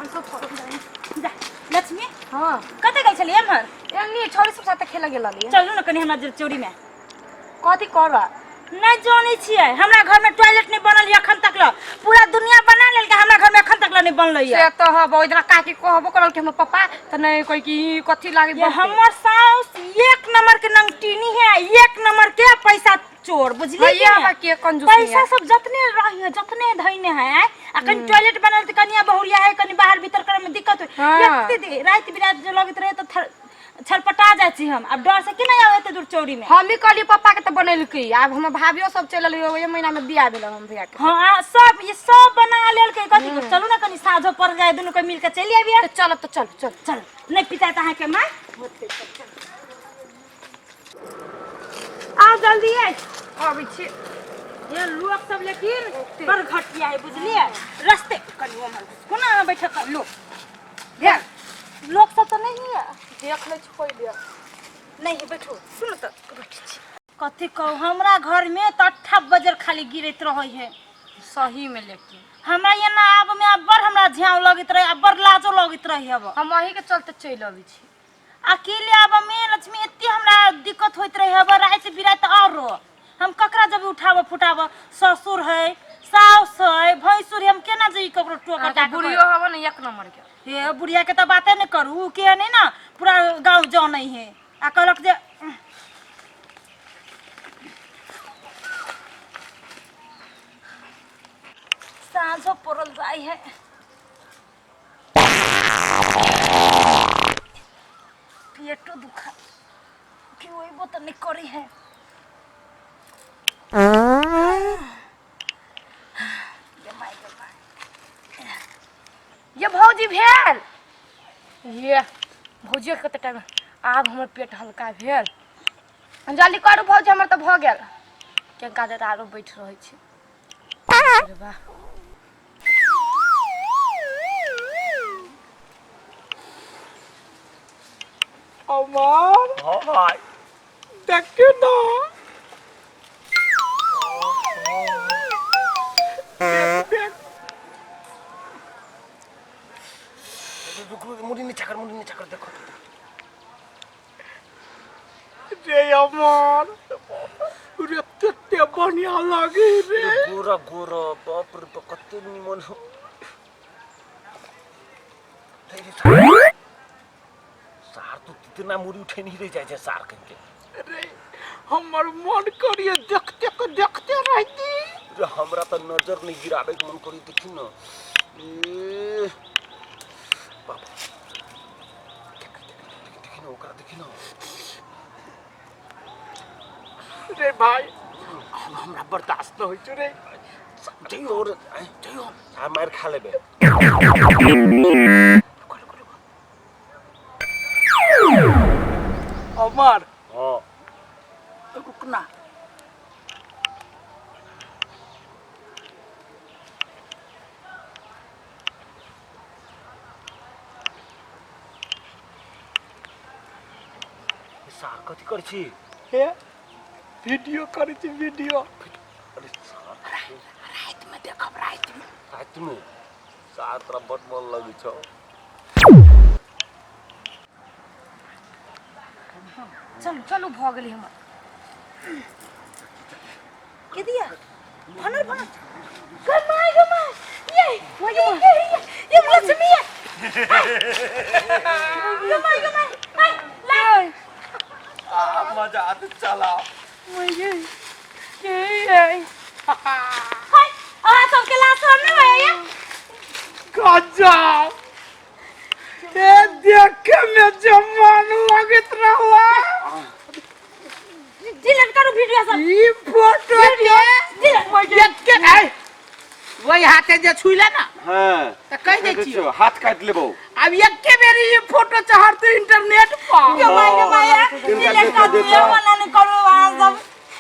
हम सब पड़ल जाए जा लक्ष्मी। हाँ। कतऽ गेल छलियै एम्हर? एमनी छोरी सब साथे खेल गेल रहलियै। चलू ने कनि हमरा चोरी में। कथी करबा? नहीं जानै छियै, हमरा घर में टॉयलेट नहीं बनल है अखन तक ल। पूरा दुनिया बना लेलकै, हमरा घर में अखन तक ल नहीं बनल है। से तऽ हब, ओहि दिना काकी कहबो करल कि हमर पप्पा तऽ नहीं कोई कि ई कथी लागे ये बनतै। हमर साउस एक नंबर के नंगटीनी है, एक नंबर के पैसा चोर, बुझलियै भैया कि नहि? हमरा के कंजूस पैसा है। सब जतने रही है जतने धैने है आय, आ कनि टॉयलेट बनल तऽ कनिया बहुरिया है, कनि बाहर भीतर करे में दिक्कत होय। हाँ। एते राति बिराति जे लगैत रहे तऽ छटपटा जाइ छी हम, आब डर से के नहीं आवे एते दूर चौरी में। हम ही कहलियै पप्पा के तऽ बनेलकै। आब हमर भाभियो सब चलि एलै, ओहि महीना में बियाह भेल हम भैया के। हाँ, आ सब ये सब बना लेलकै। कथी चलू ना कनि साँझो पड़ जाए, दुनू के मिल के चलि आबियै। तऽ चलब तऽ चल चल। चल, नहीं पिता तऽ अहाँके माय। आओ जल्दी आइ। अबै छी। ये लोग सब लेकिन बड़ घटिया है, बुझलियै? रस्ते कनि ओम्हर कोना अहाँ बैठक लोक भेल। लोक सब तऽ नहीं है। देख लै छी पहिले। नहीं है, बैठो। सुन तऽ बैठ छी। कथी कहू, हमरा घर में तऽ अट्ठा बजर खाली गिरैत रहै है। सही में लेकिन हमरा एना आब में आब बड़ हमरा झाँव लगैत रहे, आब बड़ लाजो लगैत रहे। अब हम अही के चलते चलि अबै छी। अकेले आब में लक्ष्मी एते हमरा दिक्कत होइत रहे हब, राति बिराति और हम ककरा जब उठाब फुटाब, ससुर है, साउस है, भैंसुर है, हम केना जई ककरो टोक अहाँके टाक। बुढ़ियो हब ने एक नंबर के। हे बुढ़िया के तऽ बाते नहि करू, उ के नहीं ना पूरा गांव जानै है आ कहलक जे साँझो पड़ल जाइ है, पेटो दुखा कि ओइबो तऽ नहि करै है। गे माय गे माय। ये भौजी भेल, ये भौजी कते टाइम। आब हमर पेट हल्का भेल। जल्दी करू भौजी, हमर तऽ भऽ गेल। केनका देर आरो बैठ रहै छी। अरे वाह। अमर। हाँ भाई। देखियो ना, देख देख। रुक रुक, मुड़ी नीचा कर, मुड़ी नीचा कर, देखो। रे अमर रे, कते बढ़िया लगे रे। गोरा गोरा, बाप रे बाप, कते निमन हो। रे रे सार, सार तो इतना मुड़ी उठे नहीं रह जाए छै सार कहीं के। रे हमर मन करिए देखते के देखते रहती। रे हमरा तो नजर नहीं गिराबे के मन करी, देखी ना। ए बाप, देखी ना ओकरा, देखी ना। रे भाई, अब हमरा बर्दाश्त न होइ छौ रे। जइयो और जइयो आ मार खा लेबे। रुको रुको रुको अमर। हाँ। रुक ना। सार कथी करै छी? हे वीडियो करै छी, वीडियो। अरे सार, राति में देखब, राति में। राति में सार तोरा बड मन लगै छौ। चलू चलू, भऽ गेलै हमर। के दिया भनर भनर। गमाय गमाय, ये ये ये ये ये लक्ष्मी है। गमाय गमाय, हाय ला। आ मजा आते, चला। के है? हाय, अहाँ सबके लाज शरम नहीं होइए? गजब, ए देखे में जमान लगैत रहला। डिलीट करू वीडियो सब। ई फोटो के डिलीट। एके ऐ वही हाथे जे छुइले ना। हाँ। तऽ कहि दै छियौ। हाथ काटि लेबौ। आब एके बेर ई फोटो चढ़तै इंटरनेट पर। गमाय गमाय, तिनका डिलीट कर देखो, दियो। देखो। मना नहीं करू अहाँ सब।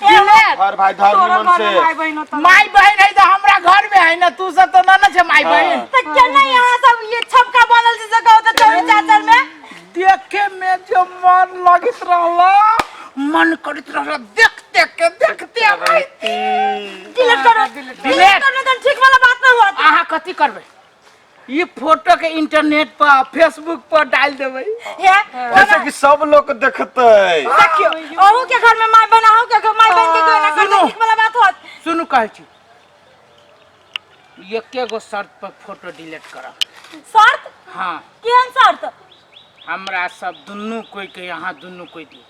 डिलीट। धर भाई धर, तोरो निमन घर में से। माय बहिन होता। माय बहन है तऽ हमरा घर में है ना, तू सब तऽ ना ना छै माय बहन। तऽ केना यहाँ सब ये छपका बनल छै जगह ओतऽ चौरी चाचर में? देखे में जो मन लगैत रहला, मन करैत रहला देखते के देखते रहती। डिलीट करो, डिलीट करो, तो ठीक वाला बात नहीं हुआ। अहाँ कथी करबै? ई फोटो के इंटरनेट पर फेसबुक पर डाल देबै। हे। जैसे कि सब लोग देखते। देखियो, अहू के घर में माय बन, अहू के घर माय बन के कोई ना करते। सुनू। ठीक वाला बात होत। सुनू, कहै छी, एके गो शर्त पर फोटो डिलीट करब। शर्त? हाँ। केहन शर्त? हमरा सब दुनू कोई के, यहाँ दुनू कोई दियो।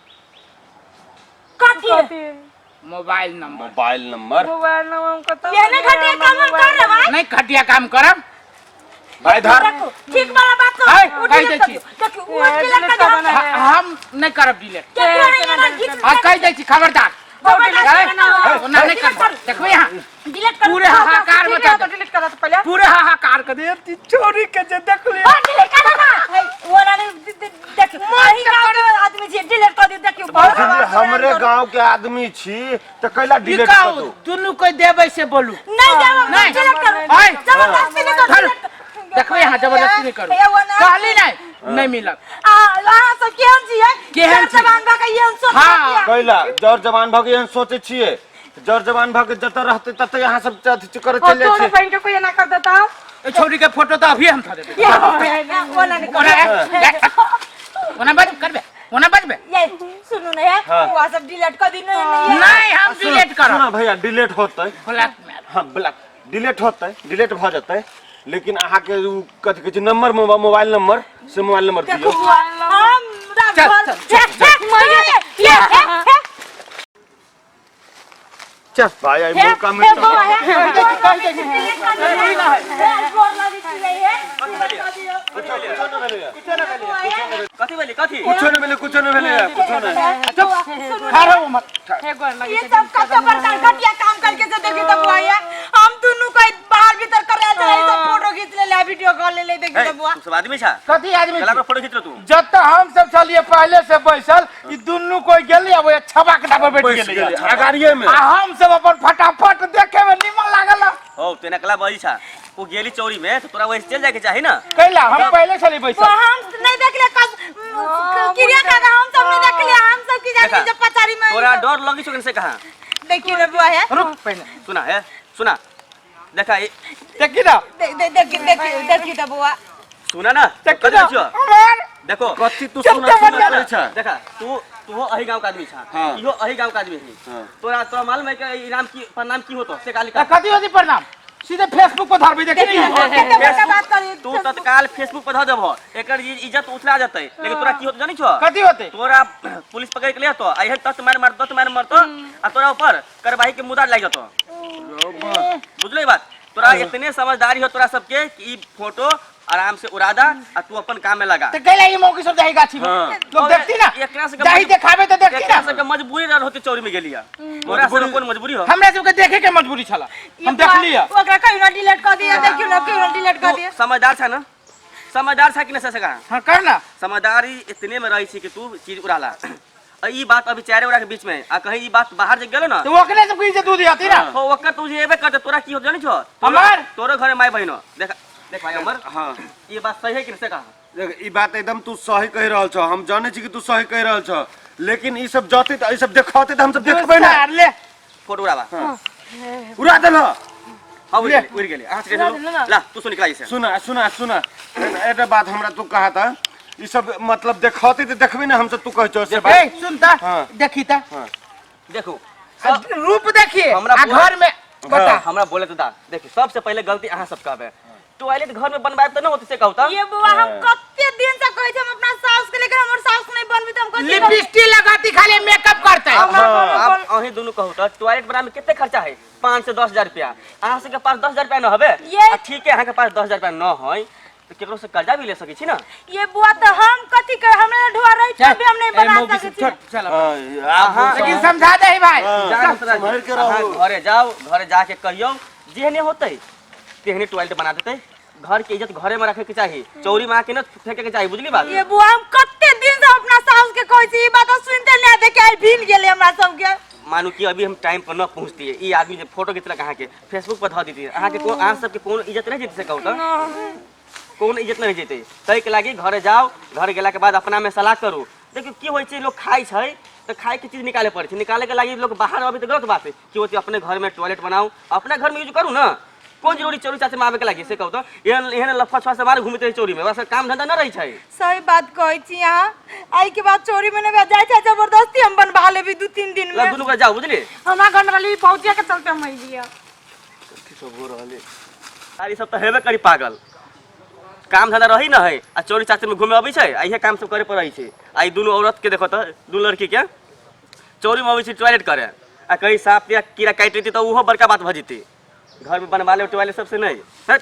कथी? Mobile number. Mobile number. Mobile number हम कतऽ? ये ने घटिया काम हम कर रहे भाई। नहीं, घटिया काम करब। भाई धर। देखो, ठीक वाला बात तो है, वो कहि डिलीट दै कर छी। दियो। देखियो, वो डिलीट कर दियो। हम नहीं करब डिलीट। केकरो नहीं एना घीच। हाँ, कहि दै छी, खबरदार। खबरदार। है, है, ओना नहीं डिलीट करब। कर। देखबै यहाँ डिलीट कर। पूरे हाहाकार मचा दे। डिलीट करा तो पहले। पूरे हाहाकार कर दे छोरी के जे देखलियै। हाँ, डिलीट कर ना। है, वो ना नहीं, देखियो, अही गाँव के आदमी छी, डिलीट कर दियो, देखियो, बहुत हमरे गांव के आदमी छी त कैला डिलीट लिखाउ कर दू? दुनू कोई देबै से बोलू। नहीं देब, नहीं। डिलीट करू। है। जबरदस्ती नहीं करू, धर। डिलीट करू। देखबै यहाँ जबरदस्ती नहीं करू। हे, वो ना- कहली नहीं, नहीं मिलत। आ, अहाँ सब केहन छियै? केहन जर छी? जवान भऽ के एहन सोच हाँ। रखियै। कैला जर जवान भऽ के एहन सोचै छियै? जर जवान भऽ के जतऽ रहतै ततऽ अहाँ सब अथी करे और चलि जाइ तोरे छियै। बहन के कोई एना कर देता? ए छौरी के फोटो तऽ अभी हम धऽ देबै। ये, वो ना नहीं करू। ओना ओना बज करबे, ओना बजबे। ये, सुनू ने, हे, हाँ। वो सब डिलीट कर दी, नहीं, नहीं, नहीं, हम डिलीट करब। सुना भैया, डिलीट होतै। Black male. हाँ, ब्लैक डिलीट होतै, डिलीट भऽ जेतै, लेकिन अहाँके उ कथी कहै छै नंबर, मोबाइल नंबर से मोबाइल नंबर देखू दियौ। बुआ, हमरा चल, घर चल, हे, हे, ये, हे, हे, चल। भाई, आई हे, मौका हे, मिलतै। बौआ, हे, कहि दै छी, कहि दै छी। डिलीट कर दियौ। हे, गोर लागै छी, हे, डिलीट कर दियौ। कुछो नहि भेलैया। कथी भेलै? कथी? कुछो नहि भेलै, कुछो नहि भेलैया, कुछो नहि। बौआ, सुनू ने, ठाढ़ हो मत। हे, गोर लगे। ये सब कते बड़का घटिया काम करके से देखी तो बुआ, ये हम दुनू कोई बाहर भीतर कर रहे थे, सब फोटो खींच ले ले, वीडियो कॉल ले ले, देखी हे, तो बुआ। तू सब आदमी छा? कथी आदमी? कला पर फोटो खींच लो तू। जब हम सब छलिए पहले से बैसल, ई दुनू कोई गेली आ ओए छबा के डाबर बैठ बैस गेली गेलै अगाड़िए में। आ हम सब अपन फटाफट देखे में निमन लागल। हो, तू एना कला बजी छा? ओ गेली चौरी में तो तोरा वही चल जाए के चाही ना। कैला हम पहले छली बैसल? वो हम नहीं देखले, कस क्रिया का हम सब नहीं देखले, हम सब की जानी देखा, जब पचारी में। तोरा डर लगी छौ कि से कहा? देखियो रे बुआ, है। रुक पहले। सुना, है, सुना, देखा देखी ना। देख देख देखी देखी देखी तो बुआ। सुना ना, देखी कथी ना। छियो? हमार देखो। कथी तू चुप सुना चुप सुना बजा। करै छ? देखा, तू तू अही गांव के आदमी छा। हाँ। इहो अही गांव के आदमी है। हाँ। तोरा तोरा मालूम है कि इनाम की प्रणाम की होतो से काली का? कथी होती प्रणाम? सीधे फेसबुक पर धरबी, देखी नहीं। कते बड़का बात करी। तू तत्काल फेसबुक पर धऽ देबहो, एकर इज्जत उथला जेतै, लेकिन तोरा की होतो जानै छो? कथी होते? तोरा पुलिस पकड़ के ले तो आ एहन तत मार मार, तत मार मारतो आ तोरा ऊपर कार्यवाही के मुद्दा लागि जेतो, बुझलो ई बात? तोरा इतने समझदारी हो तोरा सबके कि ई फोटो आराम से उड़ा दा आ तू अपन काम में लगा। तो कैला ई मौकी सब जाही गाछी में? हाँ। लोग देखती ना। एकरा सबके जाही देखाबे तो देखती एकरा ना। सबके मजबूरी रह होते चौरी में गेलिया, तोरा सबके कोन मजबूरी हो? हमरा सबके देखे के मजबूरी छला, हम देखली है। ओकरा कहियो ना डिलीट कर दिया, देखियो ना, कहियो ना डिलीट कर तू दिया। समझदार छा ना? समझदार छा कि नहीं से कहा? हाँ, कर ना। समझदारी इतने में रही छी कि तू चीज उड़ाला आ ई बात अभी चारे गोरा के बीच में आ कहीं ई बात बाहर जे गेलो ना तो ओकरे सबके इज्जत दूध आती ना। हो, ओकर तू जे एबे करते, तोरा की हो जानी छो? हमार? तोरो घरे माय बहिनो। देख देख भाई अमर, हाँ। ई बात सही है कि नहीं से कहा? देख, ई बात एकदम तू सही कहि रहल छ, हम जानै छी कि तू सही कहि रहल छ, लेकिन ई सब जते त ई सब देखते त हम सब देखबै ना। सार ले। फोटो उड़ाबा। उड़ा देल। हाँ, उड़ गेलै, उड़ गेलै। अहाँ से ला तू सुन, निकला से। सुना सुना सुना, एकटा बात हमरा तू कहा था, ई सब मतलब देखते त देखबै ना हम सब, तू कहै छौ से ए बात। सुनता। हाँ। देखी ता। हाँ। देखो, आ, रूप देखिए हमरा आ घर में बता। हमरा बोले तो दा। देखिए, सबसे पहले गलती अहाँ सब कहबे, टॉयलेट घर में बनवाए त न होते से कहू त। ये बुआ, हम कते दिन से कहै छी हम अपना सास के, लेकिन हमर सास नहीं बनबी त हम कथी करबै? लिपस्टिक लगाती, खाली मेकअप करते। आप अहीं दुनू कहू त टॉयलेट बनावे में कते खर्चा है? 5 से 10 हजार रुपया। अहाँ सबके पास 10 हजार रुपया न हबे? ये- आ ठीक है, अहाँ के पास 10 हजार रुपया न है तो केकरो से कर्जा भी ले सकै छी ना। ये बुआ, त हम कथी कर, हमरा ढुआ रही तब भी हम नहीं बना सकै छी। चलो। हाँ, लेकिन समझा दे भाई। जान तोरा- सम्हरि के अहाँ रहू। घरे जाओ, घरे जाके कहियौ जेहने होतै तेहने टॉयलेट बना देतै। घर के इज्जत घरे में रखे के चाही, चौरी में आके न फेंके के चाही, बुझली बात? ये बुआ, हम कते दिन से अपना सास के कहै छी, ई बात सुनते नहीं देखे आई भील गेलै हमरा सबके। मानू कि अभी हम टाइम पर न पहुँचतियै, ई आदमी जे फोटो घिचलक अहाँके फेसबुक पर धऽ देतियै, अहाँके कोन, अहाँ सबके कोनो इज्जत रहि जेतै से कहू तऽ? कोनो इज्जत नहि रहि जेतै। ताहिके लागि घरे जाउ, घर गेलाके बाद अपनामे सलाह करू। देखियौ, की होइ छै, लोक खाइ छै तऽ खाइके चीज निकाले पड़ै छै, निकालेके लागि लोक बाहर अबै तऽ गलत बात है। की होइ छै, अपने घरमे टॉयलेट बनाउ, अपने घरमे यूज करू ने। कोन जरूरी चोरी चाचे में आबे के लागी से कहू तो एहन एहन लफा छुआ से मारे घूमते रहे चोरी में ओकरा से काम धंधा न रही छै सही बात कहै छी अहाँ। एहि के बाद चोरी में नहीं जाइ छै, जबरदस्ती हम बनवा लेबी 2-3 दिन ला में। दुनू के जाओ बुझली। हमरा घर वाली भौजिया के चलते हम अइलियै। कथी सब हो रहल है यार, ई सब तऽ हेबे करी पागल। काम धंधा रही न है आ चोरी चाचे में घूमे अबै छै आ इहे काम सब करे पर रहै छै। आ ई दुनू औरत के देखो तऽ दुनू लड़की के चोरी में अबै छै टॉयलेट करे आ कहीं साँप या कीड़ा काटि लेतै तऽ ओहो बड़का बात भऽ जेतै। घर में बनवा ले टॉयलेट सबसे नहीं। हट।